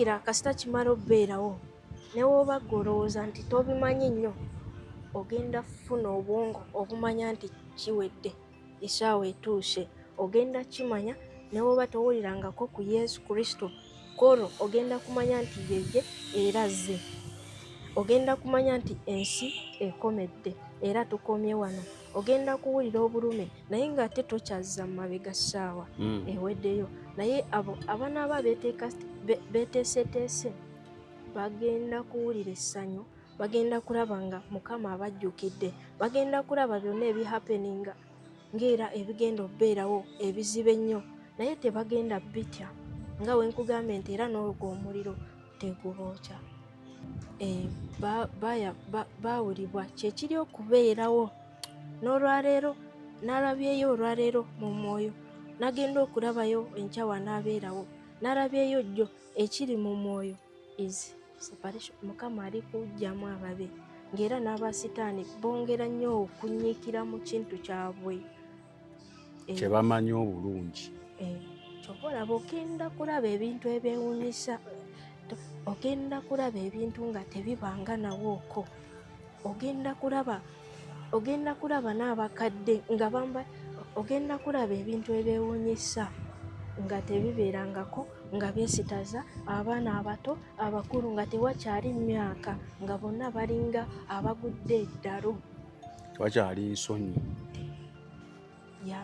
Jjukira, kasita kimala obbeerawo, ne w'oba ggwe olowooza nti tobimanyi nnyo, ogenda kufuna obwongo obumanya nti kiwedde, essaawa etuuse. Ogenda kimanya ne w'oba towulirangako ku Yesu Kristo, kwolwo ogenda kumanya nti ye era azze. Ogenda kumanya nti ensi ekomedde era tukomye wano. Ogenda kuwulira obulume naye ng'ate tokyazza mu mabega, ssaawa eweddeyo. Naye abo abanaaba beeteeseteese bagenda kuwulira essanyu, bagenda kulaba nga Mukama abajjukidde, bagenda kulaba byonna ebihappeninga ng'era ebigenda okubeerawo ebizibu ennyo, naye tebagenda bitya, nga we nkugambye nti era n'ogwo omuliro tegubookya. Baawulibwa kyekiri okubeerawo. N'olwaleero n'alabyeyo, olwaleero mu mwoyo nagenda okulabayo, enkya wanaabeerawo n'alabyeyo jjo. Ekiri mu mwoyo is separation. Mukama ali kuggyamu ababe, ng'era n'abasitaani bongera nnyo okunyiikira mu kintu kyabwe. Kye bamanyi obulungi. Kyova olaba ogenda kulaba ebintu ebyewuunyisa, ogenda kulaba ebintu nga tebibanga nawo okwo. Ogenda kulaba n'abakadde nga bamba, ogenda kulaba ebintu ebyewuunyisa nga tebibeerangako, nga byesitaza abaana abato, abakulu, nga tewakyali myaka, nga bonna balinga abagudde eddalu. Tewakyali nsonyi. Ya.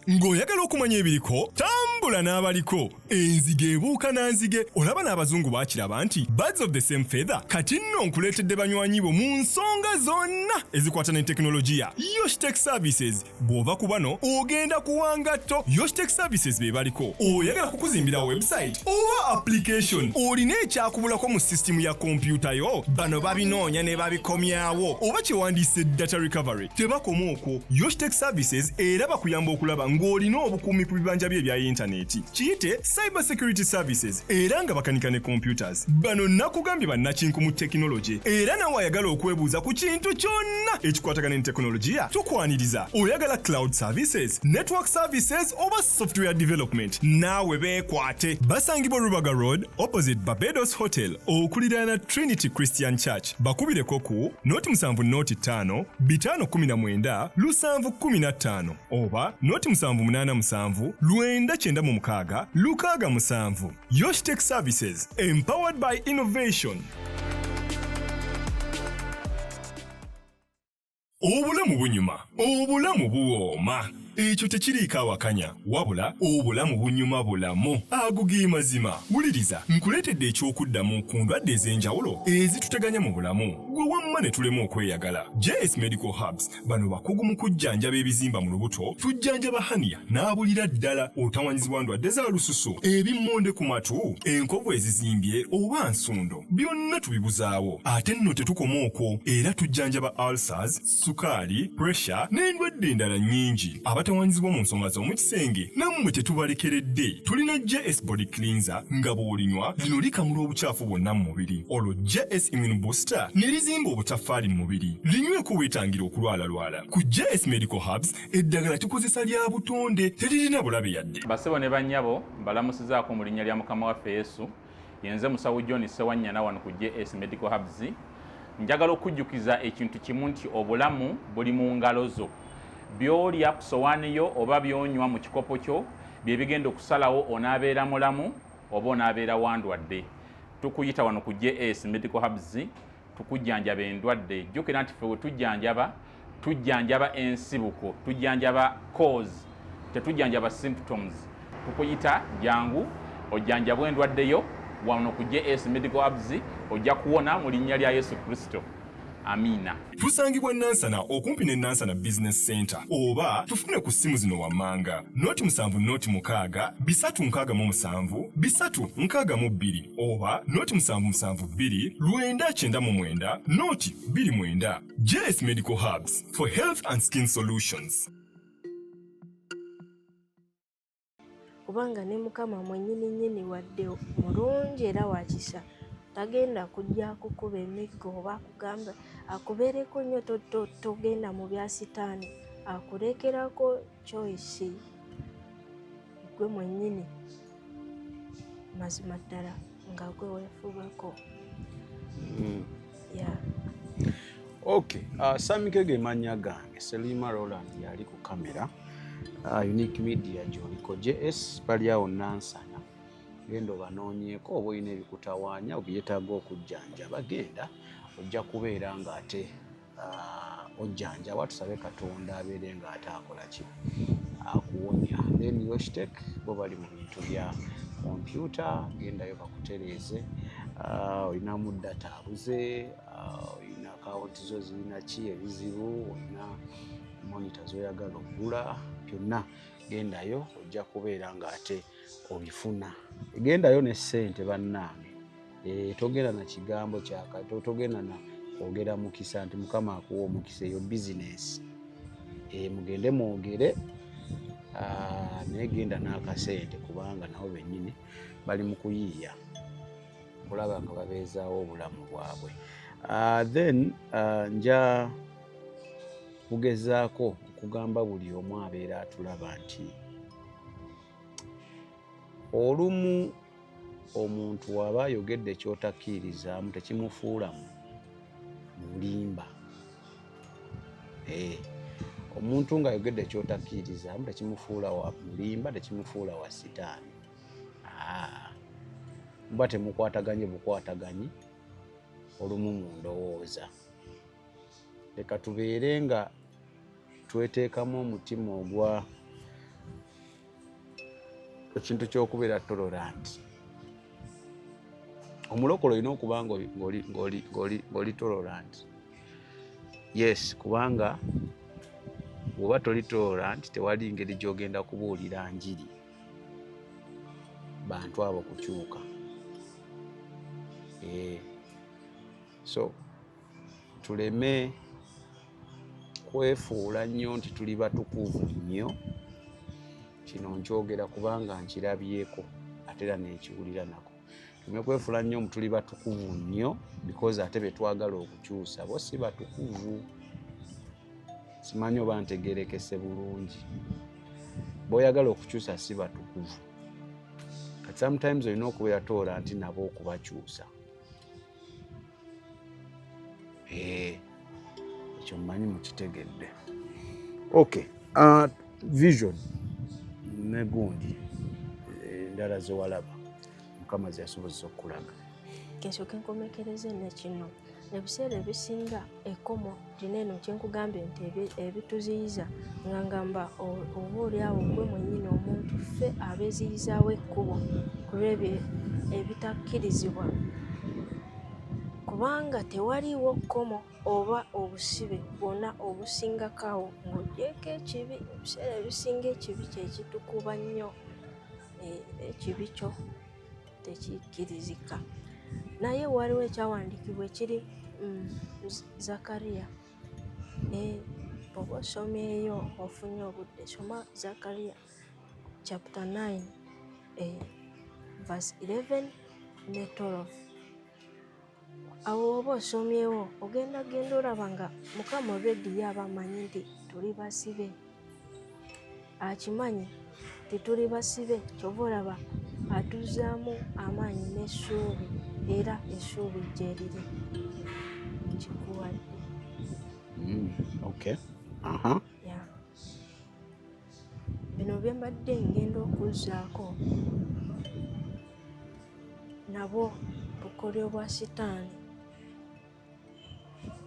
Ng'oyagala okumanya ebiriko, tambula n'abaliko. Enzige ebuuka na nzige. Olaba n'abazungu baakiraba nti birds of the same feather. Kati nno nkuleetedde banywanyi bo mu nsonga zonna ezikwata ne tekinologiya, Yoshtech Services. Bw'ova ku bano ogenda kuwangatto. Yoshtech Services be baliko. Oyagala kukuzimbira website oba application? Olina ekyakubulako mu sisitimu ya kompyuta yo? Bano babinoonya ne babikomyawo, oba kyewandiise data recovery. Tebakoma okwo, Yoshtech Services era bakuyamba okulaba ng'olina obukuumi ku bibanja bye ebya yintaneti, kiyite cyber security services, era nga bakanika ne computers. Bano nakugambye bannakinku mu tekinologi, era nawe ayagala okwebuuza ku kintu kyonna ekikwatagana ne tekinologiya, tukwaniriza. Oyagala cloud services, network services oba software development, naawe beekwate. Basangibwa Rubaga Road, opposite Barbados Hotel, okuliraana Trinity Christian Church. Bakubireko ku 0 7 0 5 519 715 oba 0787 996 67. Yoshtech Services, empowered by innovation. Obulamu bunyuma, obulamu buwooma, ekyo tekiriiko awakanya, wabula obulamu bunyuma bulamu. Ago ge mazima. Wuliriza, nkuleetedde ekyokuddamu ku ndwadde ez'enjawulo ezituteganya mu bulamu, gwe wamma ne tulema okweyagala. JS Medical Hubs, bano bakugu mu kujjanjaba ebizimba mu lubuto. Tujjanjaba hernia n'abulira ddala, otawanyizibwa ndwadde za lususu, ebimmonde ku matu, enkovu ezizimbye oba nsundo, byonna tubibuzaawo. Ate nno tetukoma okwo, era tujjanjaba ulcers, sukaali, pressure n'endwadde endala nnyingi. Abatawanyizibwa mu nsonga z'omu kisenge nammwe tetubalekeredde. Tulina JS Body Cleanser, nga bw'olinywa lino likamula obukyafu bwonna mu mubiri, olwo JS Immune Booster ne lizimba obutaffaali mu mubiri. Linyweko weetangira okulwalalwala. Ku JS Medical Hubs eddagala tukozesa lya butonde, teririna bulabe yadde. Basebo ne bannyabo, mbalamusizaako mu linnya lya Mukama waffe Yesu. Yenze musawo John Sewanyana wano ku JS Medical Hubs. Njagala okujjukiza ekintu kimu nti obulamu buli mu ngalo zo. By'olya ku sowaani yo oba by'onywa mu kikopo kyo bye bigenda okusalawo onaabeera mulamu oba onaabeera wandwadde. Tukuyita wano ku JS Medical Hubs tukujjanjaba endwadde. Jjukira nti ffe we tujjanjaba, tujjanjaba ensibuko, tujjanjaba cause, tetujjanjaba symptoms. Tukuyita, jangu ojjanjabwe endwadde yo wano ku JS Medical Hubs, ojja kuwona mu linnya lya Yesu Kristo. Amiina. Tusangibwa Nansana, okumpi ne Nansana Business Center, oba tufune ku ssimu zino wammanga: 07 06 367 362 oba 0772 999 029. JS Medical Hubs, for health and skin solutions. Kubanga ne Mukama mwennyini nnyini, wadde mulungi era wa kisa, tagenda kujja kukuba emiggo oba akugamba akubeereko nnyo. Togenda mu bya sitaani. Akulekerako choice gwe mwennyini, mazima ddala nga gwe weefugako. Yeah. Okay, Sami Kege mannya gange, Selima Roland yali ku kamera, Unique Media gy'oliko, JS bali awo Nansana. Genda obanoonyeeko oba olina ebikutawaanya obyetaaga okujjanjaba, genda ojja kubeera ng'ate ojjanjaba. Tusabe Katonda abeere ng'ate akola ki, akuwonya. Then Yoshtech bo bali mu bintu bya kompyuta, gendayo bakutereeze. Olinamu data abuze, olina akawunti zo zirina ki ebizibu, olina monitor z'oyagala okugula, byonna gendayo ojja kubeera ng'ate obifuna. Gendayo ne ssente bannange. Togenda na kigambo kyaka, togenda na kwogera mukisa nti Mukama akuwa omukisa, eyo bizinesi. Mugende mwogere, naye genda n'akasente kubanga nabo bennyini bali mu kuyiiya kulaba nga babeezaawo obulamu bwabwe. Then nja kugezaako okugamba buli omu abeera atulaba nti olumu omuntu w'aba ayogedde ky'otakkirizaamu tekimufuula mulimba. Omuntu ng'ayogedde ky'otakkirizaamu tekimufuula wa mulimba, tekimufuula wa sitaani. Muba temukwataganye bukwataganyi olumu mu ndowooza. Leka tubeere nga tweteekamu omutima ogwa ekintu ky'okubeera tolerant. Omulokole olina okuba ng'oli tolerant. Yes, kubanga bw'oba toli tolerant tewali ngeri gy'ogenda kubuulira njiri bantu abo kukyuka. So tuleme kwefuula nnyo nti tuli batukuvu nnyo. Kino nkyogera kubanga nkirabyeko ate era nenkiwulira nako. Tuleme kwefuula nnyo tuli batukuvu nnyo because ate be twagala okukyusa bo si batukuvu. Simanyi oba ntegerekese bulungi. B'oyagala okukyusa si batukuvu. Kati sometimes olina okubeera tolerant nabo okubakyusa. Ekyo mmanyi mukitegedde. Okay, vision ne gundi endala ze walaba Mukama ze yasobozesa okukulaga. Kensooke nkomekereze ne kino. Ebiseera ebisinga ekkomo lino eno kyenkugambye nti ebituziyiza nga ngamba oba oli awo gwe mwennyini omuntu ffe abeeziyizaawo ekkubo ku lw'ebyo ebitakkirizibwa, kubanga tewaliiwo kkomo oba obusibe bwonna obusingako awo ng'oggyeeko ekibi. Ebiseera ebisinga ekibi kye kitukuba nnyo, ekibi kyo tekikkirizika. Naye waliwo ekyawandiikibwa ekiri Zakariya, bw'oba osomyeyo ofunye obudde, soma Zakariya chapter 9 verse 11 ne 12. Awo oba osomyewo ogenda genda olaba nga Mukama already ye aba amanyi nti tuli basibe, akimanyi nti tuli basibe, kyova olaba atuzzaamu amaanyi n'essuubi, era essuubi gye riri nkikuwadde. Okay. Aha. Yeah. Bino bye mbadde ngenda okuzzaako nabwo bukodyo bwa sitaani.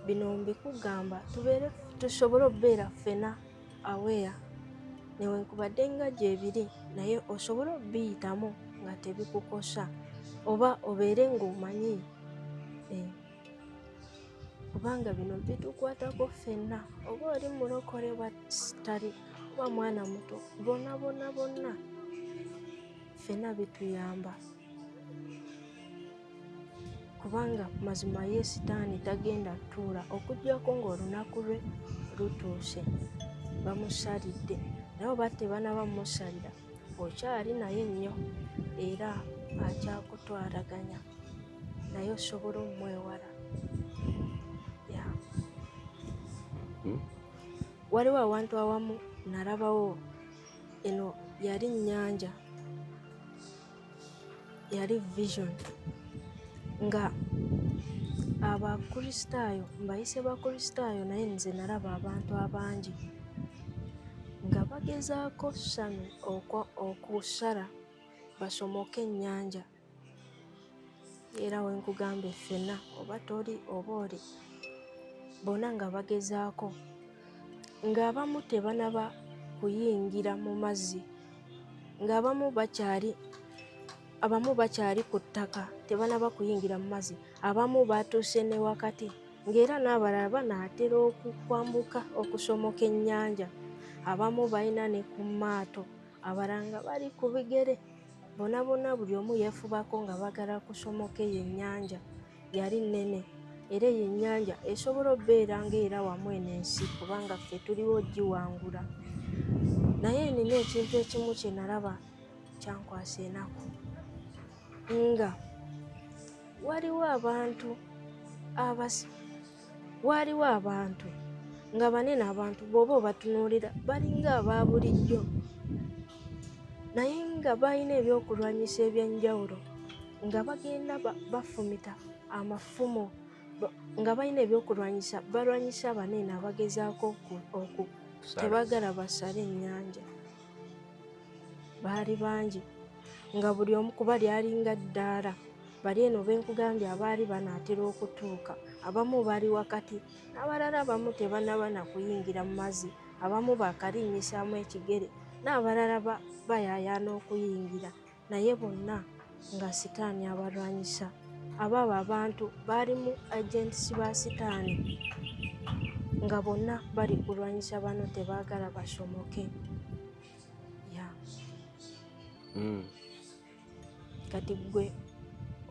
Bino mbikugamba tubeere tusobole okubeera ffena aware, newankubadde nga gyebiri naye osobole okubiyitamu nga tebikukosa oba obeere ng'omanyi, kubanga bino bitukwatako ffenna, oba oli mulokole oba tali, oba mwana muto, bonna bonna bonna ffenna bituyamba, kubanga mazima ye sitaani tagenda ttuula okuggyako ng'olunaku lwe lutuuse bamusalidde. Naye oba tebanaba mmusalira okyali naye nnyo era akyakutwalaganya, naye osobola ommwewala. Yeah. Waliwo awantu awamu nalabawo, eno yali nnyanja, yali vision, nga Abakristaayo, mbayise Bakristaayo, naye nze nalaba abantu abangi nga bagezaako sami okusala basomoke ennyanja. Era wenkugamba ffenna, oba toli oba oli, bonna nga bagezaako, ng'abamu tebanaba kuyingira mu mazzi, ng'abamu bakyali, abamu bakyali ku ttaka tebanaba kuyingira mu mazzi, abamu batuuse ne wakati, ng'era n'abalala banaatera okwambuka okusomoka ennyanja. Abamu balina ne ku maato, abalala nga bali ku bigere. Bonna bonna buli omu yeefubako nga baagala kusomoka eyo ennyanja. Yali nnene, era eyo ennyanja esobola okubeera ng'era wamu eno ensi, kubanga ffe tuliwo giwangula. Naye nina ekintu ekimu kye nalaba kyankwasa enaku, nga waliwo abantu waaliwo abantu nga banene, abantu bw'oba obatunuulira balinga aba bulijjo, naye nga balina ebyokulwanyisa ebyenjawulo, nga bagenda bafumita amafumu, nga balina ebyokulwanyisa, balwanyisa banene abagezaako oku tebagala basale ennyanja. Baali bangi, nga buli omu kuba lyalinga ddaala. Bali eno benkugambye abaali banaatera okutuuka, abamu bali wakati, n'abalala abamu tebanaba na kuyingira mu mazzi, abamu bakalinnyisaamu ekigere, n'abalala bayaayaana okuyingira, naye bonna nga sitaani abalwanyisa. Abaabo abantu baalimu agents ba sitaani, nga bonna bali kulwanyisa bano, tebaagala basomoke ya. Kati gwe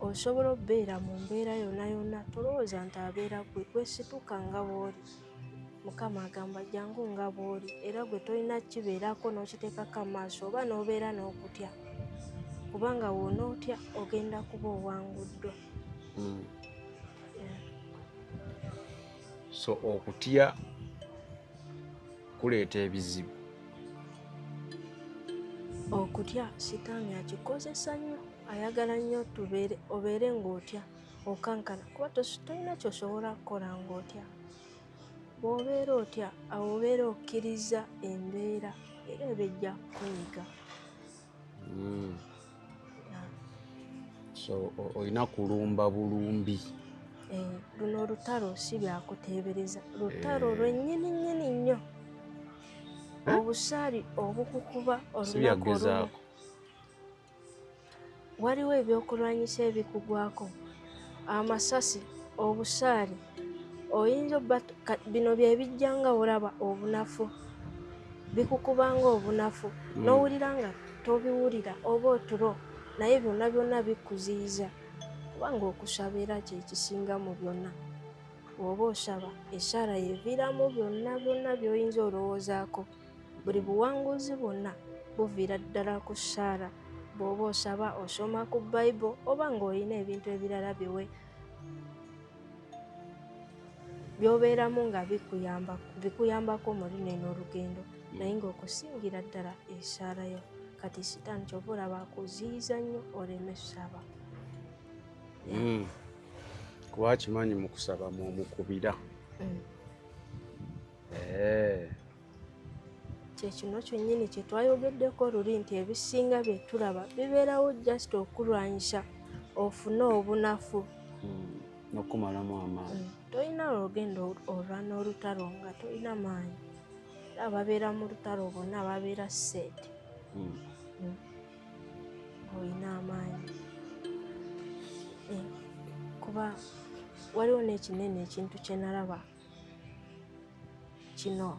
osobola okubeera mu mbeera yonna yonna, tolowooza nti abeera gwe gwesituka nga bw'oli. Mukama agamba jangu nga bw'oli, era gwe tolina kibeerako n'okiteekako amaaso oba n'obeera n'okutya, kubanga w'onootya ogenda kuba owanguddwa. So okutya kuleeta ebizibu. Okutya sitaani akikozesa nnyo, ayagala nnyo tubeere obeere ng'otya, okankana, kuba tolina ky'osobola kukola ng'otya. Bw'obeera otya awo obeera okkiriza embeera, era eba ejja kukunyiga. So olina kulumba bulumbi. Luno olutalo si byakuteebereza, lutalo lwennyini nnyini nnyo. Obusaali obukukuba si olunaku olumu, byakugezaako. Waliwo ebyokulwanyisa ebikugwako, amasasi, obusaali, oyinza obba bino bye bijja nga olaba obunafu, bikukubanga obunafu, n'owulira nga tobiwulira oba otulo, naye byonna byonna bikuziyiza, kubanga okusaba era kye kisinga mu byonna. Bw'oba osaba, essaala yeviiramu byonna byonna by'oyinza olowoozaako. Buli buwanguzi bwonna buviira ddala ku ssaala. Bw'oba osaba, osoma ku Bible, oba ng'olina ebintu ebirala biwe by'obeeramu nga bikuyamba, bikuyambako mu luno eno olugendo, naye ng'okusingira ddala essaala yo. Kati sitaani kyova olaba akuziyiza nnyo oleme saba. Kuba kimanyi mu kusaba mw'omukubira. Kyekino kyennyini kye twayogeddeko luli nti ebisinga bye tulaba bibeerawo just okulwanyisa ofune obunafu. N'okumalamu amaanyi. Tolina lw'ogenda olwana olutalo nga tolina maanyi. Era ababeera mu lutalo bonna babeera set. Olina amaanyi. Kuba waliwo n'ekinene ekintu kye nalaba kino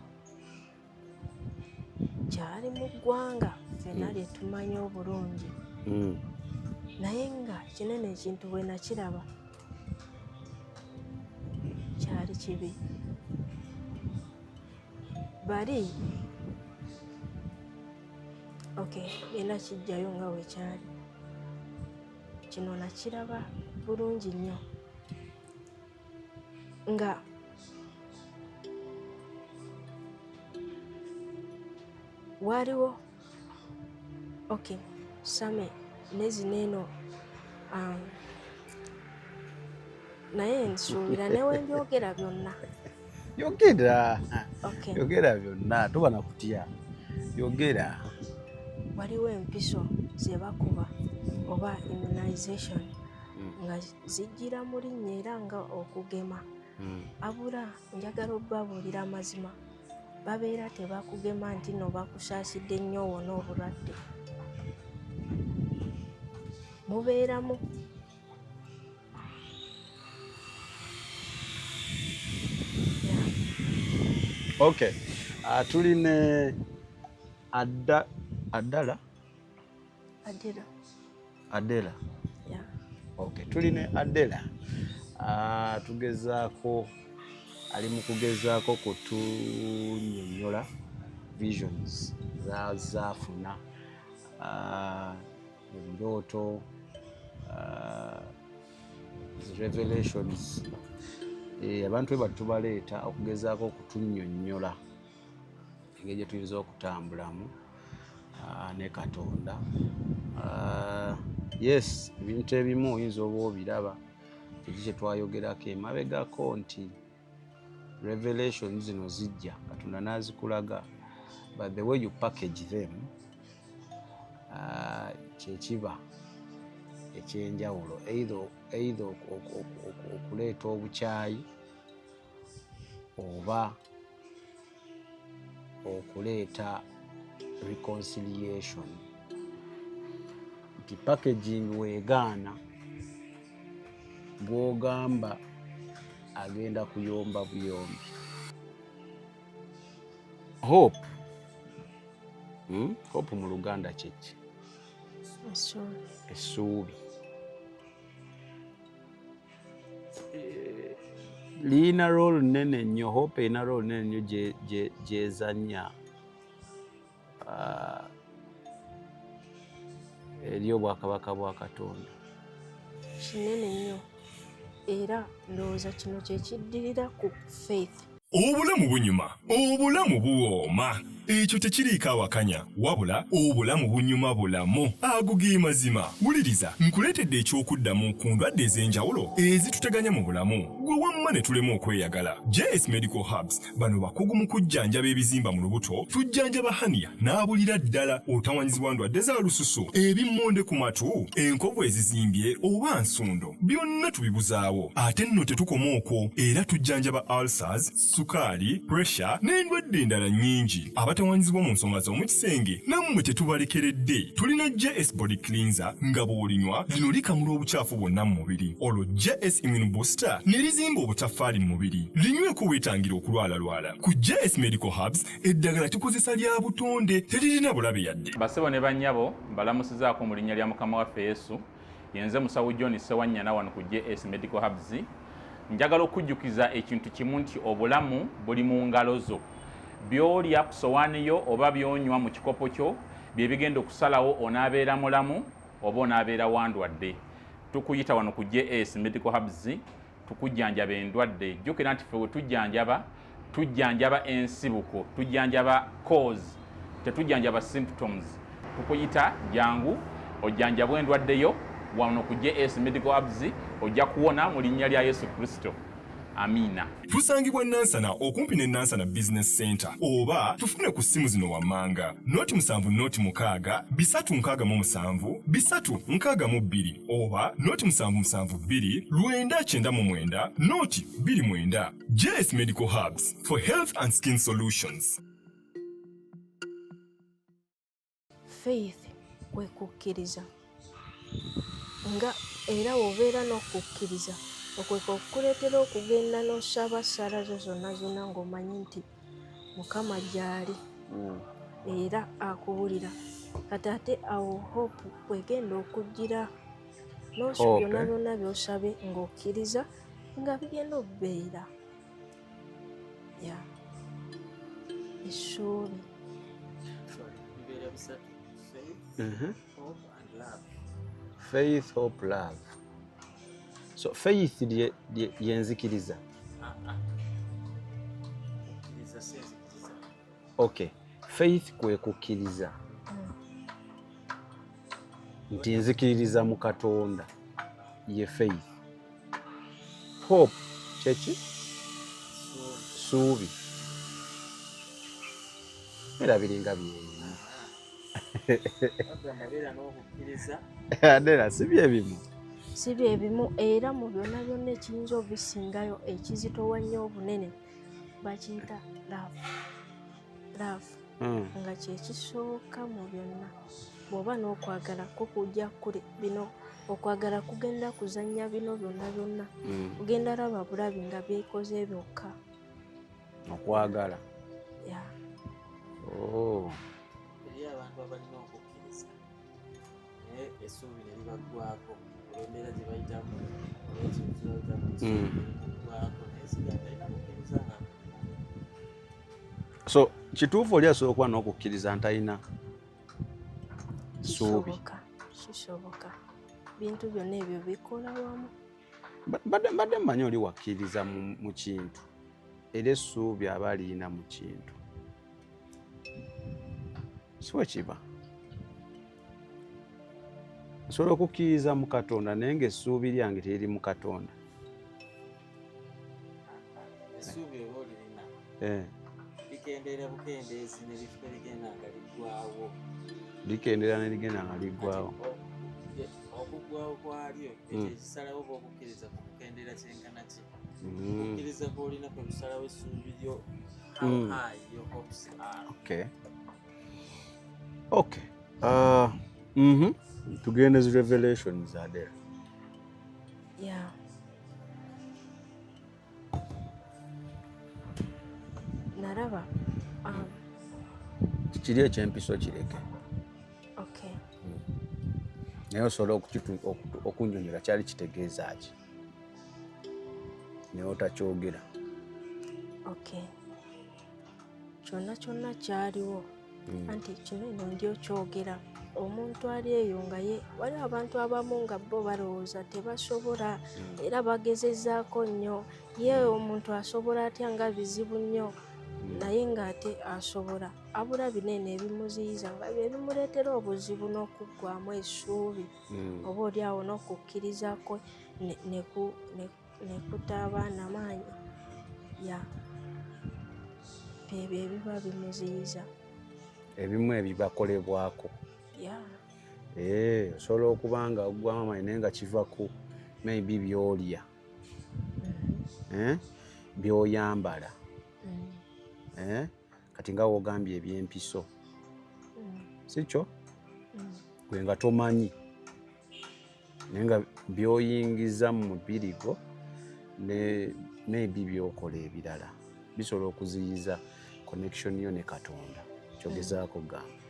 kyali mu ggwanga ffenna lye tumanyi obulungi, naye nga kinene ekintu bwe nakiraba kyali kibi. Bali okay, ngenda kijjayo nga bwe kyali. Kino nakiraba bulungi nnyo nga Waliwo, okay, same nezino eno, naye nsuubira newembyogera byonna. Yogera. Okay. Yogera byonna, toba nakutya, yogera. Waliwo empiso ze bakuba oba immunization nga zijjira mu linnya era nga okugema. Abula njagala obbabuulira amazima, babeera tebakugema nti no bakusaasidde nnyo owona obulwadde. Mubeeramu Yeah. Okay. Tuli ne Adala? Adela. Adela. Yeah. Okay, tuli ne Adela. Tugezaako, ali mu kugezaako kutunnyonnyola visions zaafuna, ebirooto, revelations. Abantu be batubaleeta okugezaako okutunnyonnyola engeri gye tuyinza okutambulamu ne Katonda. Yes, ebintu ebimu oyinza oba obiraba, kiki kye twayogerako emabegako nti revelation zino zijja Katonda n'azikulaga, but the way you package them, kyekiba ekyenjawulo, either okuleeta obukyayi oba okuleeta reconciliation. Nti packaging weegaana, gw'ogamba agenda kuyomba buyombi. Hope. Hope mu Luganda kyeki? Essuubi. Essuubi. Liyina role nnene nnyo, hope erina role nnene nnyo gyezannya eri obwakabaka bwa Katonda. Kinene nnyo, era ndowooza kino kye kiddirira ku faith. Obulamu bunyuma, obulamu buwooma, ekyo tekiriiko awakanya, wabula obulamu bunyuma bulamu. Ago ge mazima. Wuliriza, nkuleetedde ekyokuddamu ku ndwadde ez'enjawulo ezituteganya mu bulamu, gwe wamma ne tulema okweyagala. JS Medical Herbs bano bakugu mu kujjanjaba ebizimba mu lubuto, tujjanjaba hernia n'abulira ddala, otawanyizibwa ndwadde za lususu, ebimmonde ku matu, enkovu ezizimbye oba nsundo, byonna tubibuzaawo. Ate nno tetukoma okwo, era tujjanjaba ulcers, sukaali, pressure n'endwadde endala nnyingi. Abatawanyizibwa mu nsonga z'omu kisenge nammwe tetubalekeredde. Tulina JS Body Cleanser nga bw'olinywa lino likamula obukyafu bwonna mu mubiri, olwo JS Immune Booster ne lizimba obutaffaali mu mubiri. Linyweko weetangira okulwalalwala. Ku JS Medical Herbs eddagala tukozesa lya butonde, teririna bulabe yadde. Basebo ne bannyabo, mbalamusizaako mu linnya lya Mukama waffe Yesu. Yenze Musawo John Ssewanyana wano ku JS Medical Herbs. Njagala okujjukiza ekintu kimu nti obulamu buli mu ngalo zo. By'olya ku sowaani yo oba by'onywa mu kikopo kyo bye bigenda okusalawo onaabeera mulamu oba onaabeera wandwadde. Tukuyita wano ku JS Medical Herbs tukujjanjaba endwadde. Jjukira nti ffe we tujjanjaba, tujjanjaba ensibuko, tujjanjaba cause, tetujjanjaba symptoms. Tukuyita jangu ojjanjabwe endwadde yo wano ku JS Medical Herbs, ojja kuwona mu linnya lya Yesu Kristo. Amiina. Tusangibwa Nansana okumpi ne Nansana Business Center, oba tufune ku ssimu zino wammanga: 0 7 0 6 367 362 oba 0 7 7 2 999 0 29. JS Medical Herbs for health and skin solutions. Faith kwe kukkiriza, nga era bw'obeera n'okukkiriza okwe okukuleetera okugenda n'osaba ssaala zo zonna zonna ng'omanyi nti Mukama gy'ali era akuwulira. Kati ate awo hope kwegenda okujjira Hope, byonna eh? byonna by'osabe ng'okkiriza nga bigenda okubeera ya essuubi. Bibeera bisatu: faith, hope and love. Faith, hope, love. So faith lyenzikiriza. Ah, ah. Okkiriza si nzikiriza. Okay, Faith kwe kukkiriza nti nzikiririza mu Katonda, ye faith. Hope kyeki? Suubi. Era biringa byebimu. Adera si byebimu. Si byebimu, era mu byonna byonna ekiyinza obisingayo ekizitowa nnyo obunene bakiyita love. Love nga kyekisooka mu byonna. Bw'oba n'okwagala kukujja kuli bino, okwagala kugenda kuzannya bino byonna byonna. Ogenda laba bulabi nga byekoze byokka. Okwagala. Yeah. Oh. Eri abantu abalina okukkiriza naye essuubi ne libaggwako olw'embeera gye bayitamu, olw'ekintu kye bayitamu, essuubi ne limuggwako, naye sigala talina kukkiriza nga So kituufu oli asobola okuba n'okukkiriza ntalina ssuubi? Kisoboka, kisoboka. Bintu byonna ebyo bikola wamu. Mbadde mmanyi oli wakkiriza mu kintu era essuubi aba alirina mu kintu, si bwe kiba? Nsobola okukkiriza mu Katonda naye ng'essuubi lyange teriri mu Katonda. Essuubi oba olirina, likendeera bukendeezi ne lifuka ligenda nga liggwawo. Likendeera ne ligenda nga liggwawo. Okuggwawo kwalyo ekyo ekisalawo oba okukkiriza ku kukendeera kyenkana ki. Okukkiriza kw'olina kwe kusalawo essuubi lyo, how high your hopes are. Okay. Tugende zi revelations, Adela. Yeah. Nalaba Kiri ekyempiso kireke. Okay. Naye osobola okunnyonnyola kyali kitegeeza ki naye otakyogera? Okay. Kyonna kyonna kyaliwo. Anti kino eno ndi okyogera omuntu ali eyo nga ye waliwo abantu abamu nga bo balowooza tebasobola, era bagezezaako nnyo. Ye omuntu asobola atya nga bizibu nnyo, naye ng'ate asobola, abula binene ebimuziyiza nga bye bimuleetera obuzibu n'okuggwamu essuubi, oba oli awo n'okukkiriza kwe ne kutaaba namaanyi. Ya, byebyo ebiba bimuziyiza. Ebimu ebibakolebwako. Ya. Osobola okuba nga oggwamu amaanyi naye nga kiva ku maybe by'olya, by'oyambala, kati nga w'ogambye ebyempiso, si kyo? Gwe nga tomanyi naye nga by'oyingiza mu mubiri gwo ne maybe by'okola ebirala bisobola okuziyiza connection yo ne Katonda, kyogezaako kugamba.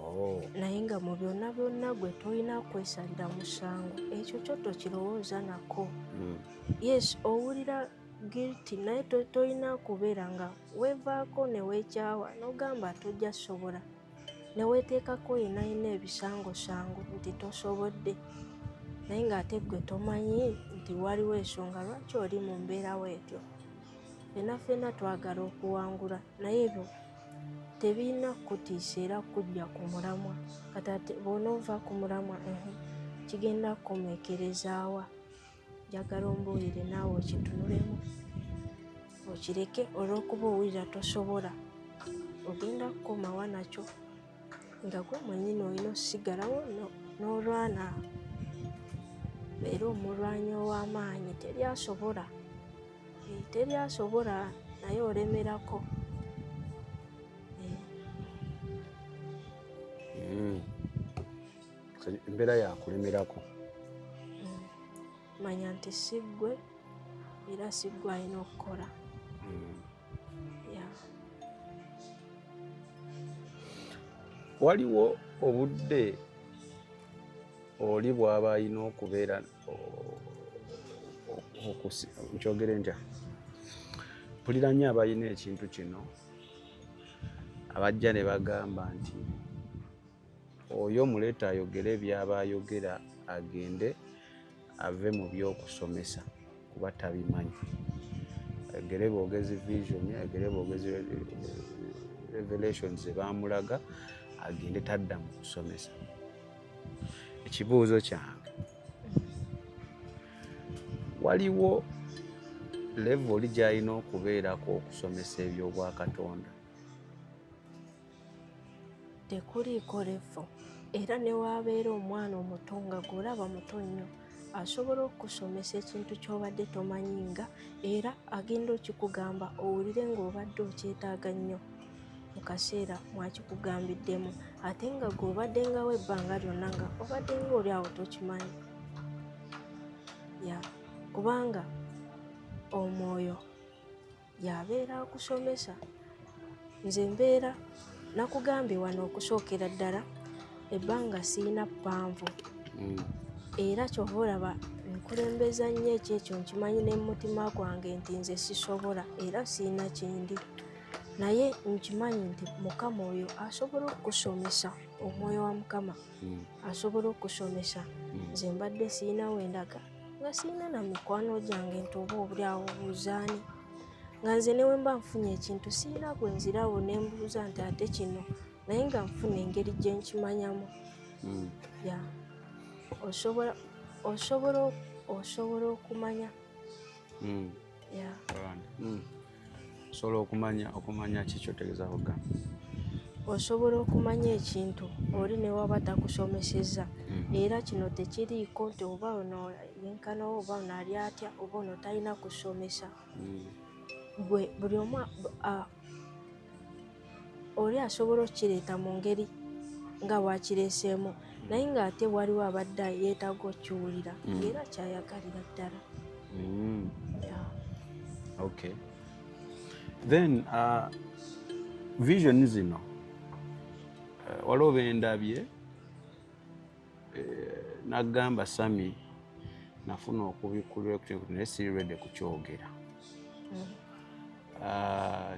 Oh. Naye nga mu byonna byonna gwe tolina kwesalira musango, ekyo kyo tokirowooza nako. Yes, owulira guilty, naye tolina kubeera nga weevaako ne weekyawa n'ogamba tojja sobola, ne weeteekako yenna yenna ebisangosango nti tosobodde, naye ng'ate ggwe tomanyi nti waliwo ensonga lwaki oli mu mbeera bw'etyo. Ffenna ffenna twagala okuwangula, naye ebyo tebirina kukutiisa era kujja ku mulamwa. Kati ate bw'onoova ku mulamwa, kigenda kukomekerezaawa? Njagala ombuulire naawe okitunulemu, okireke olw'okuba owulira tosobola. Ogenda kukomawa nakyo nga gwe mwennyini olina osigalawo n'olwana. Era omulwanyi ow'amaanyi teri asobola, teri asobola, naye olemerako. Embeera yakulemerako. Manya nti si ggwe era si ggwe alina okukola. Yeah. Waliwo obudde oli bw'aba alina okubeera nkyogere ntya, mpulira nnyo abalina ekintu kino abajja ne bagamba nti oyo muleeta ayogere by'aba ayogera, agende ave mu by'okusomesa kuba tabimanyi, ayogere bwogezi vision, ayogere bwogezi Revelations zebamulaga agende, tadda mu kusomesa. Ekibuuzo kyange, waliwo level gy'alina okubeerako okusomesa ebyobwakatonda? Tekuliiko level, era ne waabeera omwana omuto nga gw'olaba muto nnyo, asobola okukusomesa ekintu ky'obadde tomanyi, nga era agenda okikugamba owulire ng'obadde okyetaaga nnyo mu kaseera mwakikugambiddemu, ate nga gw'obaddengawo ebbanga lyonna nga obadde nga oli awo tokimanyi. Ya, kubanga omwoyo yabeera akusomesa. Nze mbeera nakugambye wano, okusookera ddala ebbanga siina ppanvu, era kyova olaba nkulembeza nnyo ekyo. Ekyo nkimanyi ne mumutima gwange nti nze sisobola era siina kindi, naye nkimanyi nti Mukama oyo asobola okukusomesa, omwoyo wa Mukama asobola okusomesa. Nze mbadde siina wendaga, nga siina na mikwano gyange nti oba obuli awo buuzaani, nga nze ne wemba nfunye ekintu siina gwe nzirawo ne mbuuza nti ate kino, naye nga nfuna engeri gye nkimanyamu. Ya, osobola okumanya. Ya. Osobola okumanya ki kyotegeeza kugamba? Osobola okumanya ekintu oli ne waba takusomesezza. Era kino tekiriiko nti oba ono yenkanawo, oba ono ali atya, oba ono talina kusomesa. Gwe buli omu oli asobola okukireeta mu ngeri nga bwakireeseemu, naye ng'ate waliwo abadde yeetaaga okukiwulira ng'era kyayagalira ddala. Yeah. Okay, then vision zino, waliwo bendabye, nagamba, "Sami, nafuna okubikkulirwa, naye siri ready kukyogera."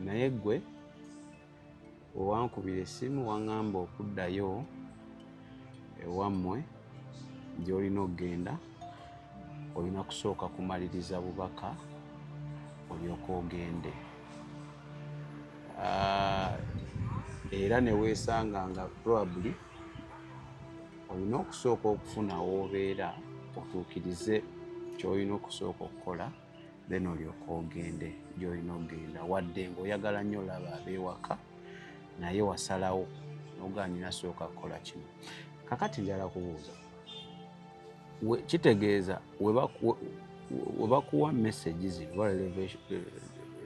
Naye gwe wewankubira essimu waŋŋamba okuddayo ewammwe gy'olina okugenda, olina kusooka kumaliriza bubaka olyoka ogende. Era ne weesanga nga probably olina okusooka okufuna w'obeera, otuukirize ky'olina okusooka okukola, then olyoka ogende gy'olina okugenda, wadde ng'oyagala nnyo olaba ab'ewaka, naye wasalawo nogaa nina sooka kukola kino. Kakati njala kubuuza, kitegeeza we bakuwa message zino oba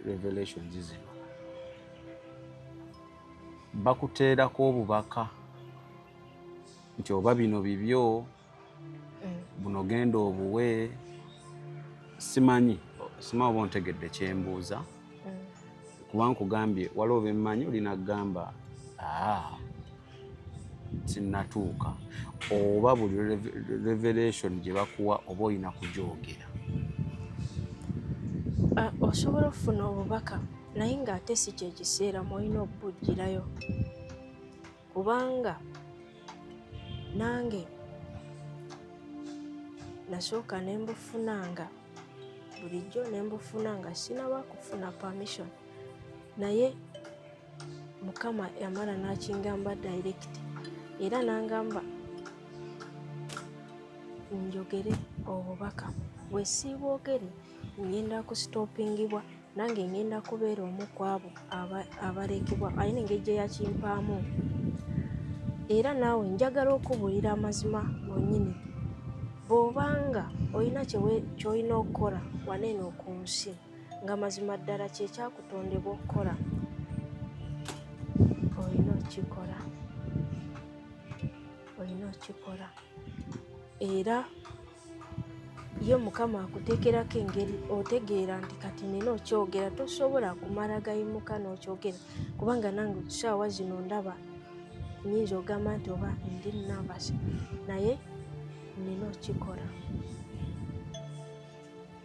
revelations zino, bakuteerako obubaka nti oba bino bibyo, buno genda obuwe? Simanyi oba ontegedde kyembuuza. Kuba nkugambye waliwo bemmanyi olina kugamba, "Aa, sinnatuuka," oba buli revelation gye bakuwa oba olina kugyogera? Ah, osobola okufuna obubaka, naye ng'ate si kyekiseera mwolina okubugirayo, kubanga nange nasooka ne mbufunanga bulijjo, ne mbufuna nga sinaba kufuna permission, naye Mukama yamala n'akingamba direct, era n'angamba njogere obubaka. Bwe siibwogere ngenda kusitopingibwa, nange ngenda kubeera omu ku abo abalekebwa. Alina engeri gye yakimpaamu. Era naawe njagala okubuulira amazima gonyini, bw'obanga olina ky'olina okukola wano eno ku nsi, nga mazima ddala kyekyakutondebwa okukola, olina okukikola, olina okukikola. Era ye Mukama akuteekerako engeri otegeera nti kati nina okyogera. Tosobola kumala gayimuka n'okyogera, kubanga nange saawa zino ndaba nyinza ogamba nti oba ndi nervous, naye nina okukikola.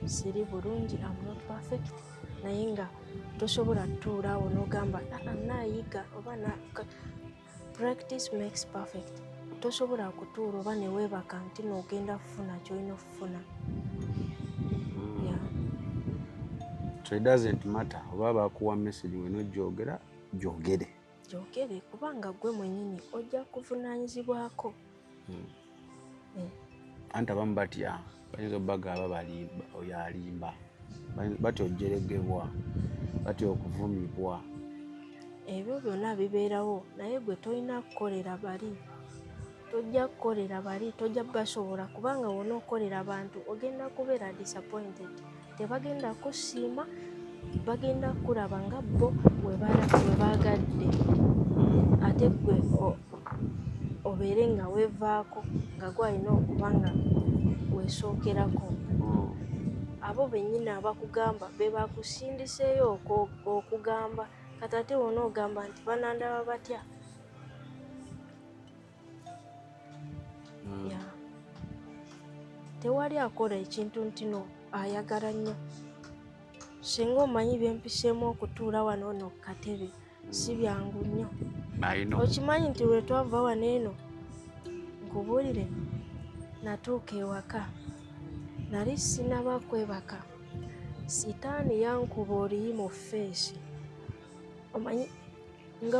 Siri bulungi, am not perfect, naye nga tosobola tutuulaawo n'ogamba, "Ah, naayiga," oba practice makes perfect. Tosobola kutuula oba neweebaka nti noogenda kufuna kyolina okufuna. Yeah. So it doesn't matter oba bakuwa message, wena ogyogera gyogere. Gyogere, kubanga gwe mwennyini ojja kuvunaanyizibwako. Anti abamu batya, bayinza obagaba balimba, oyo alimba, batya ojeregebwa, batya okuvumibwa. Ebyo byonna bibeerawo, naye gwe tolina kukolera bali, tojja kukolera bali, tojja basobola, kubanga wona okolera abantu ogenda kubeera disappointed. Tebagenda kusiima, bagenda kulaba nga bo we baagadde, ate gwe obeere nga weevaako, nga gwe alina okuba nga weesookerako. Abo bennyini abakugamba be bakusindiseeyo okugamba. Kati ate wona ogamba nti banandaba batya? Yeah. Tewali akola ekintu nti no ayagala nnyo. Singa omanyi byempiseemu okutuula wano ono ku katebe, si byangu nnyo. I know. Okimanyi nti lwe twava wano eno, nkubuulire, natuuka ewaka nali sinaba kwebaka, sitaani yankuba oluyi mu face. Omanyi nga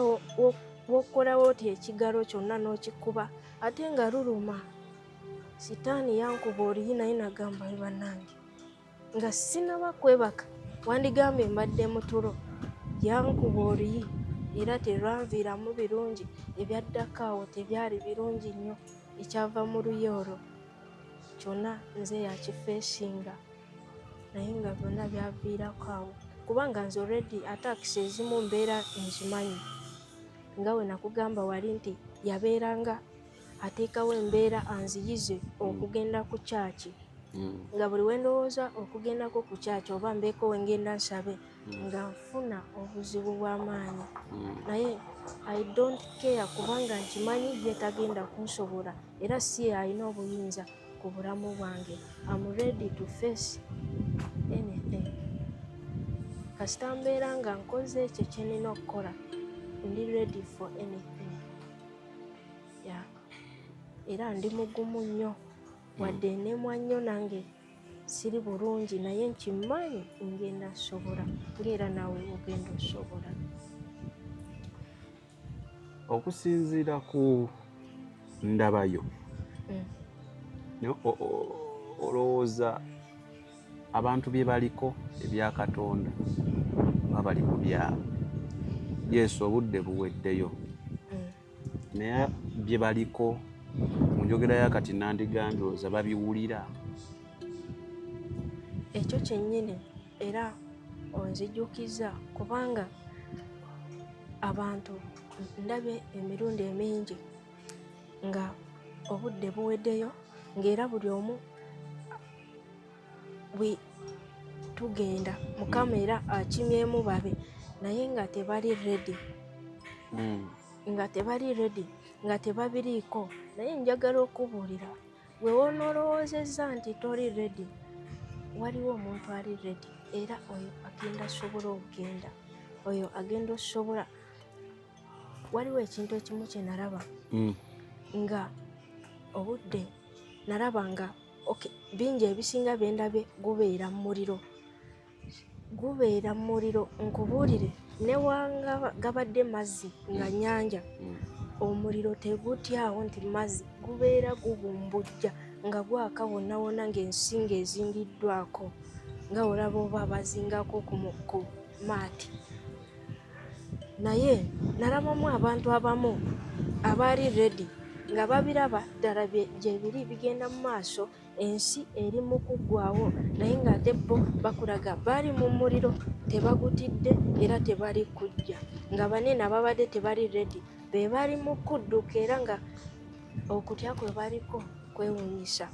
wokolawo oti ekigalo kyonna n'okikuba ate nga luluma. Sitaani yankuba oluyi, naye nagamba, bannange, nga sinaba kwebaka, wandigambye mbadde mutulo, yankuba oluyi era terwanviiramu birungi. Ebyaddako awo tebyali birungi nnyo. Ekyava mu luyi olwo kyonna nze yakifeesinga, naye nga byonna byaviirako awo, kubanga nze already attacks ezimu mbeera nzimanyi. Nga we nakugamba wali nti yabeeranga ateekawo embeera anziyize okugenda ku kyaki, nga buli wendowooza okugendako ku kyaki oba mbeeko wengenda nsabe, nga nfuna obuzibu bw'amaanyi. Naye I don't care, kubanga nkimanyi ye tagenda kunsobola, era si ye alina obuyinza ku bulamu bwange. Am ready to face anything kasita mbeera nga nkoze ekyo kyenina okukola. Ndi ready for anything, yeah. Era ndi mugumu nnyo, wadde enemwa nnyo, nange siri bulungi, naye nkimanyi ngenda nsobola, ngaera naawe ogenda osobola. Okusinziira ku ndabayo, olowooza abantu bye baliko ebya Katonda oba bali ku byabwe? Yesu, obudde buweddeyo, naye bye baliko mu njogera ya kati nandigambye, olowooza babiwulira? Ekyo kyennyini era onzijukiza, kubanga abantu ndabye emirundi emingi nga obudde buweddeyo, ng'era buli omu tugenda, Mukama era akimyemu babe, naye nga tebali ready, nga tebali ready, nga tebabiriiko. Naye njagala okubuulira, gwe woonoolowoozezza nti toli ready, waliwo omuntu ali ready, era oyo agenda asobola okugenda, oyo agenda osobola. Waliwo ekintu ekimu kye nalaba nga obudde nalaba nga, okay, bingi ebisinga byendabye gubeera mu muliro, gubeera mu muliro. Nkubuulire, newanga gabadde mazzi nga nnyanja, omuliro tegutyawo nti mazzi, gubeera gubumbujja nga gwaka wonna wonna, ng'ensi ng'ezingiddwako, nga olaba oba bazingako ku maati. Naye nalabamu abantu abamu abaali ready, nga babiraba ddala gye biri bigenda mu maaso, ensi eri mu kuggwawo, naye ng'ate bo bakulaga baali mu muliro, tebagutidde era tebali kujja, nga banene ababadde tebali ready be bali mu kudduka, era nga okutya kwe baliko kwewuunyisa.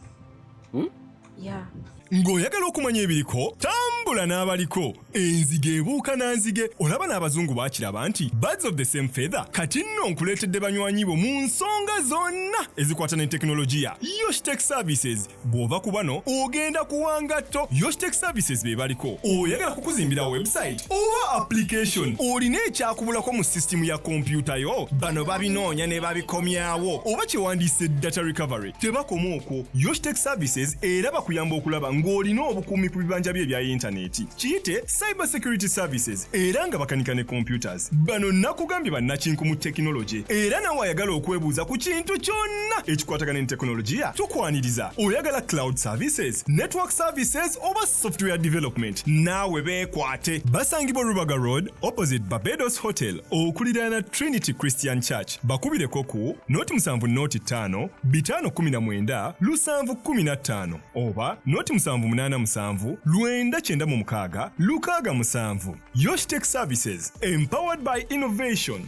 Ya. Ng'oyagala okumanya ebiriko, tambula n'abaliko. Enzige ebuuka na nzige. Olaba n'abazungu baakiraba nti birds of the same feather. Kati nno nkuleetedde banywanyi bo mu nsonga zonna ezikwata ne tekinologiya, Yoshtech Services. Bw'ova ku bano ogenda kuwangatto. Yoshtech Services be baliko. Oyagala kukuzimbira website oba application, olina ekyakubulako mu sisitimu ya kompyuta yo, bano babinoonya ne babikomyawo, oba kyewandiise data recovery. Tebakoma okwo, Yoshtech Services era bakuyamba okulaba. ng'olina obukuumi ku bibanja byo ebya yintaneeti. Kiyite Cyber Security Services era nga bakanika ne computers. Bano nakugambye bannakinku mu tekinologye era nawe ayagala okwebuuza ku kintu kyonna ekikwatagana ne tekinologiya tukwaniriza. Oyagala cloud services, network services oba software development naawe beekwate. Basangibwa Rubaga Road opposite Barbados Hotel okuliraana Trinity Christian Church. Bakubireko ku noti 7 noti 5 519 715 oba noti 787 996 67. Yoshtech Services, empowered by innovation.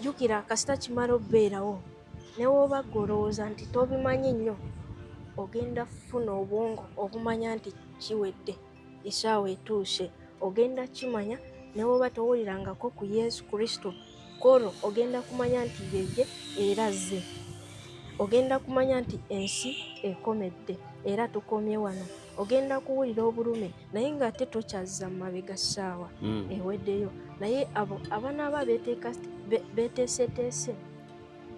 Jjukira kasita kimala obeerawo ne w'oba ggwe olowooza nti tobimanyi nnyo ogenda kufuna obwongo obumanya nti kiwedde essaawa etuuse ogenda kimanya ne w'oba towulirangako ku Yesu Kristo kwolwo ogenda kumanya nti yeye era azze ogenda kumanya nti ensi ekomedde era tukomye wano ogenda kuwulira obulume naye ng'ate tokyazza mu mabega ssaawa eweddeyo naye abo abanaaba beeteeseteese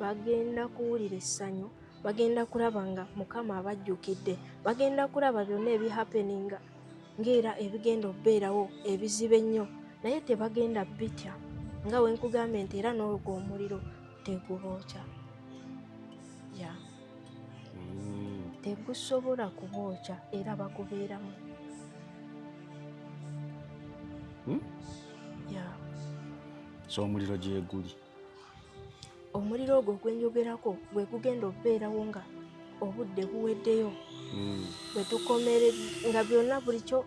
bagenda kuwulira essanyu bagenda kulaba nga Mukama abajjukidde bagenda kulaba byonna ebihappeninga ng'era ebigenda okubeerawo ebizibu ennyo naye tebagenda bitya nga we nkugambye nti era n'ogwo omuliro tegubookya ya tegusobola kubookya era bagubeeramu. Ya. So omuliro gyeguli Omuliro ogwo gwe njogerako gwe gugenda okubeerawo nga obudde buweddeyo bwe tukomere nga byonna bulikyo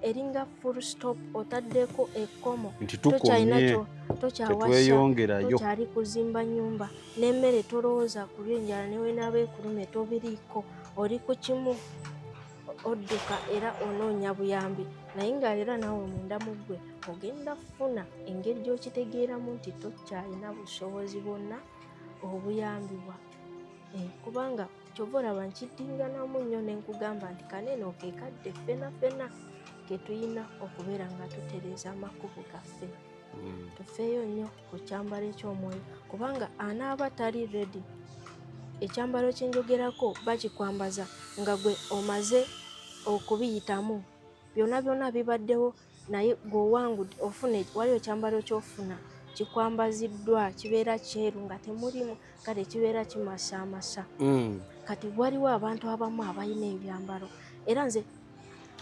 eringa full stop otaddeko ekkomo nti tokyalina tukomye kyo tokyawasa tetweyongerayo tokyali kuzimba nnyumba n'emmere tolowooza kulya enjala ne wenaaba ekulume tobiriiko oli ku kimu odduka era onoonya buyambi naye nga era naawe munda mu ggwe ogenda kufuna engeri gy'okitegeeramu nti tokyalina busobozi bwonna obuyambibwa. Kubanga kyova olaba nkiddinganamu nnyo ne nkugamba nti kanene ke kadde ffena ffena ke tulina okubeera nga tutereeza amakubo gaffe. Tufeeyo nnyo ku kyambalo eky'omwoyo kubanga anaaba tali ready ekyambalo kye njogerako bakikwambaza nga gwe omaze okubiyitamu byonna byonna bibaddewo naye gw'owangudde ofuna waliwo ekyambalo ky'ofuna kikwambaziddwa kibeera kyeru nga temulimu kale kibeera kimasaamasa. Kati waliwo abantu abamu abalina ebyambalo era nze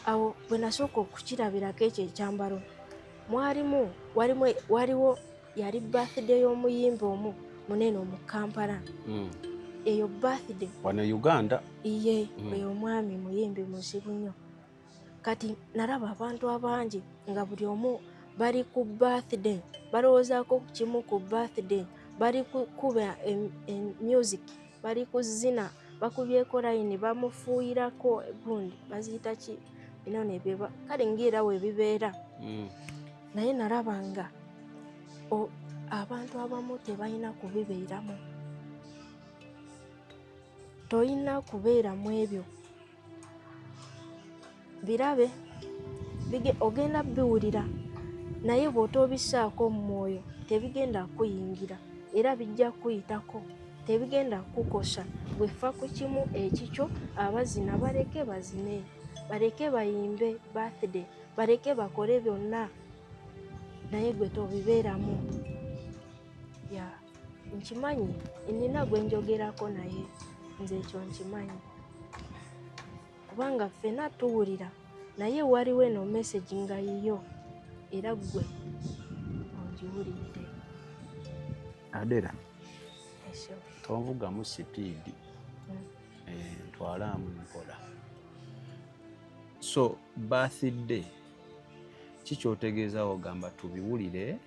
awo bwe nasooka okukirabirako ekyo ekyambalo mwalimu waliwo yali birthday y'omuyimbi omu munene omu Kampala. Eyo birthday wano e Uganda iye oyo omwami muyimbi muzibu nnyo. Kati nalaba abantu abangi nga buli omu bali ku birthday balowoozaako kimu ku birthday bali kukuba music bali kuzina bakubyeko layini bamufuuyirako gundi baziyita ki bino nebyeba kale ng'era we bibeera. Naye nalaba nga abantu abamu tebalina kubibeeramu toyina kubeera mu ebyo birabe ogenda biwulira naye bw'otobissaako mu mwoyo tebigenda kuyingira era bijja kuyitako tebigenda kukosa bwe fa ku kimu ekikyo abazina baleke bazine baleke bayimbe birthday baleke bakole byonna naye gwe tobibeeramu. Ya nkimanyi nina gwe njogerako naye nze ekyo nkimanyi kubanga ffenna tuwulira naye waliwo eno message nga yiyo era ggwe ogiwulidde. Adera Esyo. Tonvugamu sipiidi ntwalaamu mpola. So birthday ki ky'otegeeza ogamba tubiwulire,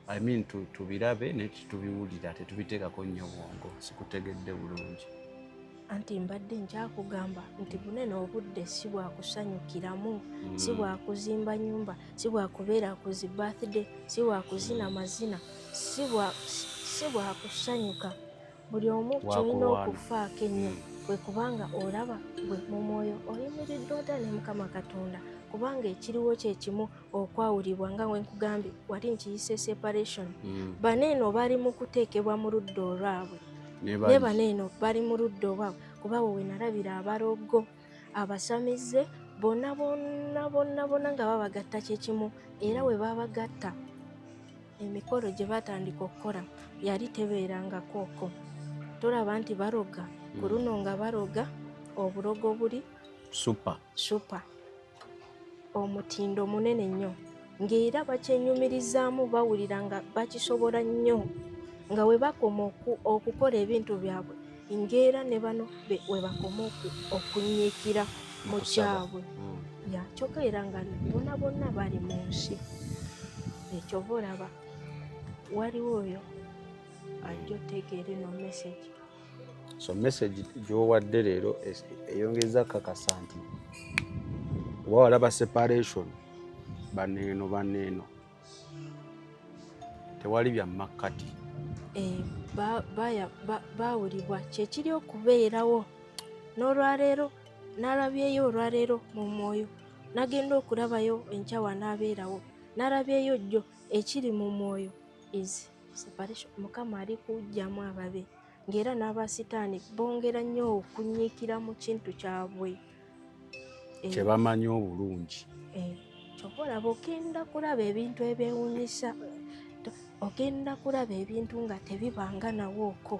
I mean tubirabe naye tetubiwulira tetubiteekako nnyo bwongo sikutegedde bulungi. Anti mbadde nkyakugamba nti bunene obudde si bwakusanyukiramu si bwakuzimba nnyumba si bwakubeera ku zi birthday si bwakuzina mazina si bwakusanyuka buli omu ky'olina Bwakulwana. okufaako ennyo bwe kubanga olaba bwe mu mwoyo oyimiridde otya ne Mukama Katonda kubanga ekiriwo kye kimu okwawulibwa nga we nkugambye wali nkiyise separation. Bano eno bali mu kuteekebwa mu ludda olwabwe Ne bano eno bali mu ludda oba kuba we wenalabira abalogo, abasamize bonna bonna bonna bonna nga babagatta kyekimu. Era we babagatta, emikolo gye batandika okukola yali tebeerangako okwo. Tolaba nti baroga ku luno, nga baroga obulogo buli super. Super, omutindo munene nnyo, ng'era bakyenyumirizaamu, bawulira nga bakisobola nnyo, nga we bakoma okukola ebintu byabwe, ng'era ne bano we bakoma okunyiikira mu Okusaba. kyabwe. Ya, kyokka era nga bonna bonna bali mu nsi. Ekyo oba olaba waliwo oyo ajja otegeera eno message. So message gy'owadde leero eyongeza kakasa nti oba walaba separation, baneeno baneeno, tewali bya makkati. Eh, baawulibwa kyekiri okubeerawo n'olwaleero. Nalabyeyo olwaleero mu mwoyo, nagenda okulabayo enkya wanaabeerawo, nalabyeyo jjo. Ekiri mu mwoyo is separation. Mukama ali kujjamu ababe, ng'era n'abasitaani bongera nnyo okunyiikira mu kintu kyabwe. Eh, kye bamanyi obulungi. Eh, kyokka olaba ogenda kulaba ebintu ebyewuunyisa, ogenda kulaba ebintu nga tebibanga nawo okwo.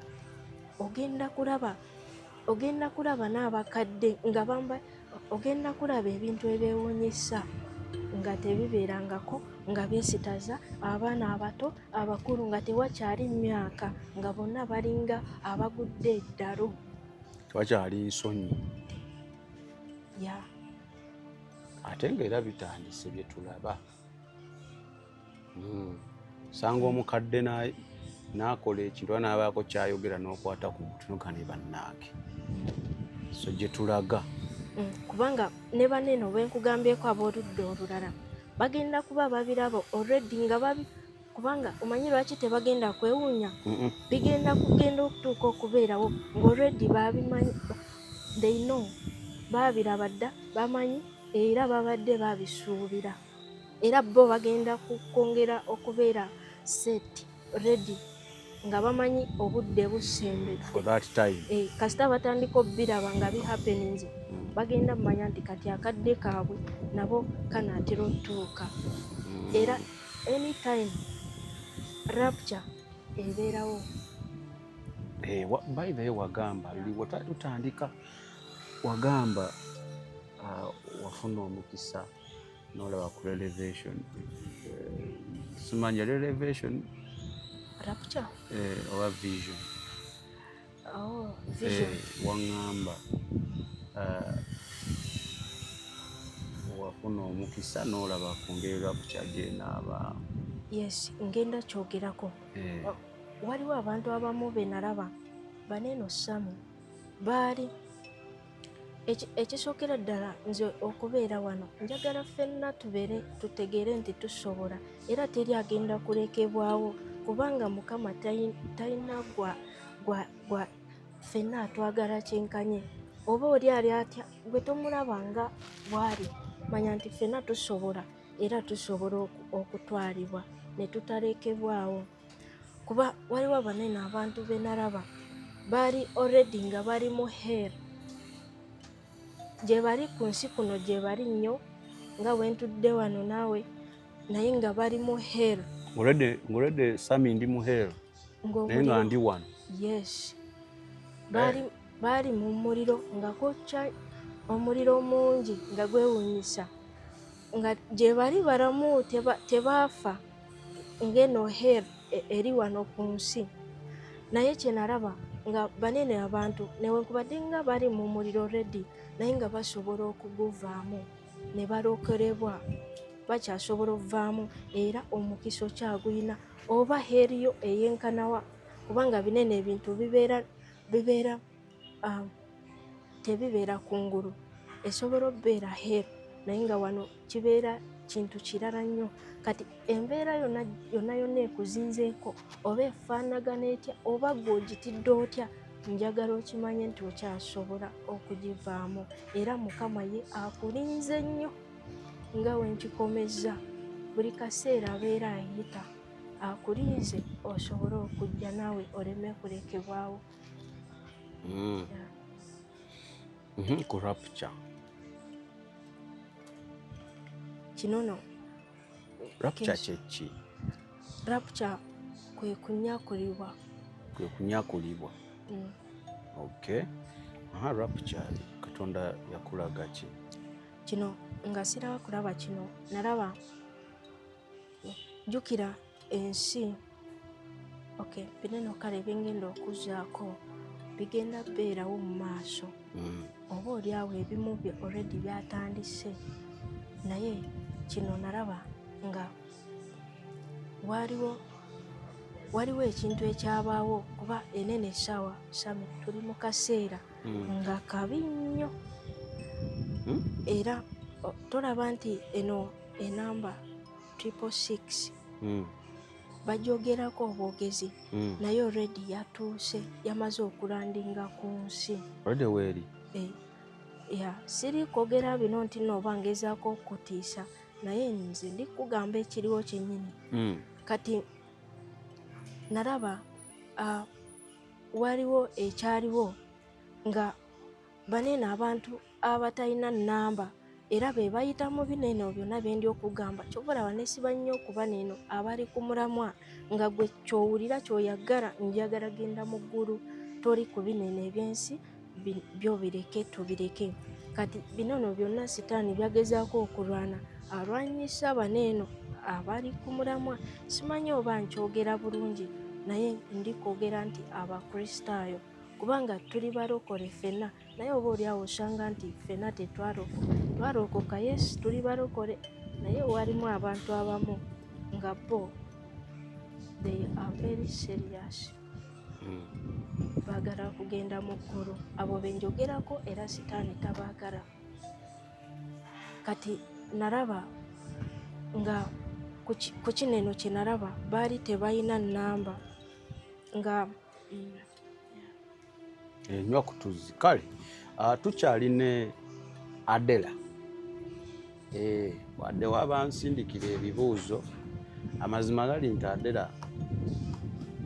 Ogenda kulaba n'abakadde nga bamba, ogenda kulaba ebintu ebyewuunyisa nga tebibeerangako, nga byesitaza abaana abato, abakulu, nga tewakyali myaka, nga bonna balinga abagudde eddalu. Tewakyali nsonyi. Ya. Ate ng'era bitandise bye tulaba. Sanga omukadde n'akola ekintu oba n'abaako kyayogera n'okwata ku mutu ne bannange, so gye tulaga. Kubanga ne banene bwenkugambyeko ab'oludda olulala bagenda kuba babiraba already nga babi, kubanga omanyi lwaki tebagenda kwewuunya? Bigenda kugenda okutuuka okubeerawo nga already babimanyi, they know, babiraba dda, bamanyi era babadde babisuubira, era bo bagenda kwongera okubeera set ready nga bamanyi obudde busembedde. For that time. Eh, kasita batandika obbiraba nga bihappeninze, bagenda mumanya nti kati akadde kaabwe nabo kanaatera otuuka. Era anytime rapture ebeerawo. Eh, by the way, wagamba luli we twali tutandika, wagamba wafuna omukisa n'olaba ku revelation. Eh, simanya revelation. Rapture? Eh, oba vision. Oh, vision. Eh, waŋŋamba wafuna omukisa n'olaba ku ngeri rapture gyenaaba. Yes, ngenda kyogerako. Eh, Waliwo abantu abamu be nalaba baneeno sami baali ekisookera ddala nze okubeera wano, njagala ffenna tubeere tutegeere nti tusobola, era teri agenda kulekebwawo, kubanga Mukama talina gwa ffenna atwagala kyenkanye. Oba oli ali atya, gwe tomulaba nga bw'ali, manya nti ffenna tusobola, era tusobola okutwalibwa ne tutalekebwawo. Kuba waliwo abanene, abantu be nalaba baali already nga bali mu hell, gye bali ku nsi kuno, gye bali nnyo nga bwe ntudde wano naawe, naye nga bali mu hell. Ng'already sami ndi mu hell, naye nga ndi wano. Yes, baali mu muliro nga gwokya, omuliro mungi nga gwewuunyisa, nga gye bali balamu, tebaafa, ng'eno hell eri wano ku nsi. Naye kye nalaba nga banene abantu, newankubadde nga bali mu muliro already, naye nga basobola okuguvaamu ne balokolebwa, bakyasobola okuvaamu, era omukisa okyagulina oba hell yo eyenkanawa, kubanga binene ebintu bibeera tebibeera kungulu. Esobola okubeera hell, naye nga wano kibeera kintu kirala nnyo. Kati embeera yonna yonna yonna ekuzinzeeko, oba efaanagana etya, oba gwe ogitidde otya, njagala okimanye nti okyasobola okugivaamu, era Mukama ye akulinze nnyo. Nga we nkikomezza, buli kaseera abeera ayita akulinze osobole okujja naawe oleme kulekebwawo. Yeah. Ku rapture. Kino no Rapture kyeki? Rapture kwe kunyakulibwa. Kwe kunyakulibwa. Okay. Aha, rapture Katonda yakulaga ki? Kino nga siraba kulaba kino, nalaba jjukira ensi. Okay, binene kale byengenda okuzzaako bigenda beerawo mu maaso. Oba oli awo ebimu bye already byatandise, naye kino nalaba nga waliwo ekintu ekyabaawo, kuba enene essaawa Sami tuli mu kaseera nga kabi nnyo. Era tolaba nti eno enamba 666 bajogerako obwogezi, naye already yatuuse, yamaze okulandinga ku nsi. Already weeri. Ya, siri kwogera bino nti nno oba ngezaako okutiisa, naye nze ndi kugamba ekiriwo kyennyini. Kati nalaba waliwo ekyaliwo nga banene abantu abatalina nnamba era be bayita mu binene byonna bye ndi okugamba. Kyova olaba nesiba nnyo okuba neeno abali ku mulamwa, nga gwe ky'owulira ky'oyagala, njagala genda mu ggulu, toli ku binene ebyensi, byo bireke tubireke. Kati bino no byonna sitaani byagezaako okulwana, alwanyisa baneeno abali ku mulamwa. Simanyi oba nkyogera bulungi, naye ndi kwogera nti Abakristaayo, kubanga tuli balokole ffenna, naye oba oli awo osanga nti ffenna tetwalokoka. Yes, tuli balokole, naye walimu abantu abamu nga bo they are very serious, baagala kugenda mu ggulu. Abo benjogerako, era sitaani tabaagala. Kati nalaba nga ku kino eno kye nalaba baali tebalina nnamba nga Enywa ku tuzzi. Kale tukyali ne Adela. Wadde wabansindikira ebibuuzo, amazima gali nti Adela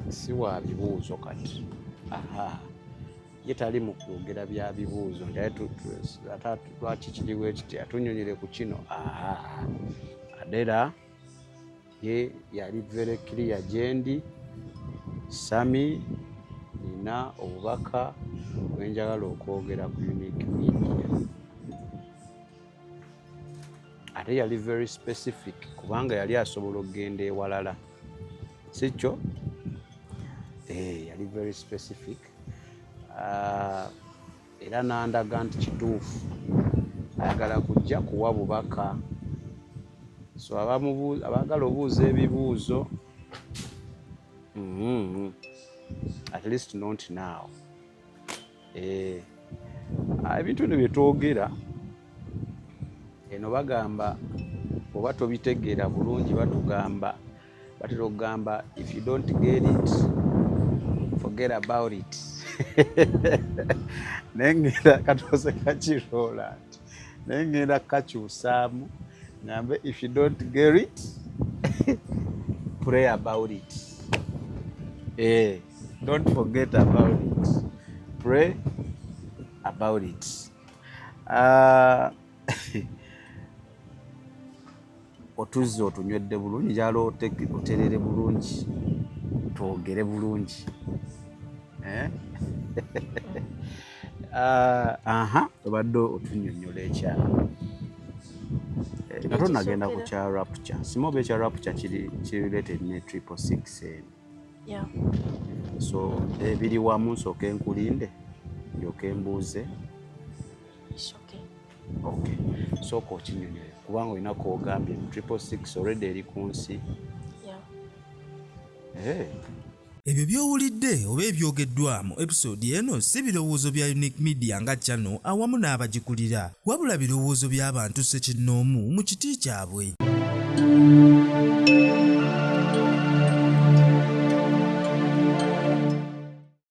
si wa bibuuzo kati. Aha, ye tali mu kwogera bya bibuuzo nti ate ate lwaki kiriwo ekiti, atunyonyere ku kino. Aha, Adela ye yali very clear gyendi: "Sami, nina obubaka bwenjagala okwogera ku Unique Media." Ate yali very specific, kubanga yali asobola okugenda ewalala, si kyo? Yali very specific. Era n'andaga nti kituufu ayagala kujja kuwa bubaka. So abaagala obuuza ebibuuzo, at least not now. Ebintu bino bye twogera eno bagamba oba tobitegeera bulungi, batugamba, batera okugamba, "If you don't get it, forget about it." Naye ngenda katose kakiroola nti, naye ngenda kakyusaamu ngambe, "If you don't get it, pray about it." Don't forget about it, pray about it. Otuzzi otunywedde bulungi, njagala oterere bulungi, twogere bulungi, eh? Aha, obadde otunyonyola ekyalo nga tonagenda ku kya rapture. Sima oba ekya rapture kiri related ne 666 eno? Yeah. So ebiri wamu, nsooke nkulinde ndyoke mbuuze. It's okay. Okay, sooka okinyonyole, kubanga olina kwogambye 666 already eri ku nsi. Yeah. Hey. Ebyo by'owulidde oba ebyogeddwa mu episode eno si birowoozo bya Unique Media nga channel awamu n'abagikulira, wabula birowoozo by'abantu ssekinnoomu mu kiti kyabwe.